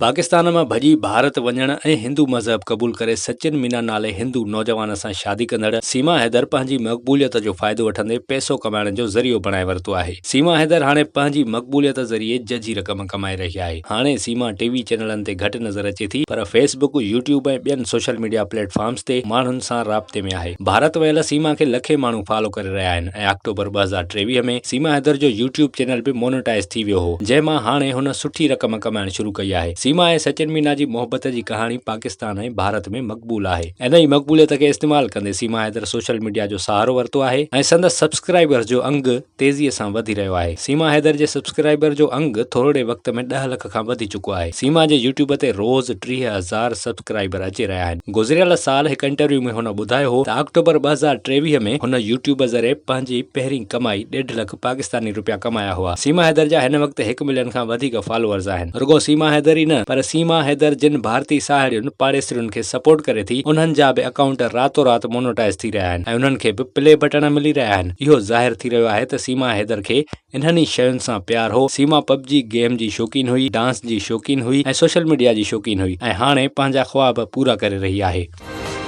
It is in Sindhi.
پاڪستان مان ڀڄي ڀارت وڃڻ ۽ هندو مذهب قبول ڪري سچن مينا نالي هندو نوجوان سان شادي ڪندڙ سيما حيدر پنهنجي مقبوليت جو فائدو وٺندي پئسو ڪمائڻ جو ذريعو بڻائي ورتو آهي. سيما حيدر هاڻي پنهنجي مقبوليت ذريعي ججهي رقم ڪمائي رهي آهي. هاڻي سيما ٽي وي چينلن تي گهٽ نظر اچي ٿي پر فيس بڪ، يوٽيوب ۽ ٻين سوشل ميڊيا پليٽ فارمز تي ماڻهن سان رابطي ۾ آهي. ڀارت ويل سيما کي لکين ماڻهو فالو ڪري رهيا آهن. ۽ آڪٽوبر 2023 ۾ سيما حيدر جو يوٽيوب چينل به مونيٽائيز ٿي ويو هو، جنهن مان هاڻي هن سٺي رقم ڪمائڻ شروع ڪئي آهي. سيما ۽ سچن مينا جي محبت جي ڪهاڻي پاڪستان ۽ ڀارت ۾ مقبول آهي. انهي مقبوليت کي استعمال ڪندي سيما حيدر سوشل ميڊيا جو سهارو ورتو آهي ۽ سندس سبسڪرائبرز جو انگ تيزي سان وڌي رهيو آهي. سيما حيدر جي سبسڪرائبر جو انگ ٿورڙي وقت ۾ ڏهه لک کان وڌي چڪو آهي. سيما جي يوٽيوب تي روز 30,000 سبسڪرائبر اچي رهيا آهن. گذريل سال هڪ انٽرويو ۾ هن ٻڌايو هو ته آڪٽوبر 2023 ۾ هن يوٽيوب ذريعي پنهنجي پهرين ڪمائي ڏيڍ لک پاڪستاني رپيا ڪمايا هئا. سيما حيدر جا هن وقت هڪ ملين کان وڌيڪ فالوورز آهن. رڳو سيما حيدر ئي نه پر سيما حيدر جن ڀارتي ساهيڙين پاڙيسرين کي سپورٽ ڪري ٿي انهن جا به اڪائونٽ راتو رات مونوٽائيز ٿي رهيا آهن ۽ انهن کي به پلي بٽڻ ملي رهيا آهن. اهو ظاهر ٿي رهيو آهي ته سيما حيدر کي انهن ئي شين سان پيار هو. سيما پب جي گيم جي شوقين هئي، ڊانس جي شوقين هئي ۽ سوشل ميڊيا جي شوقين هئي ۽ هاڻي پنهنجا خواب پورا ڪري رهي آهي.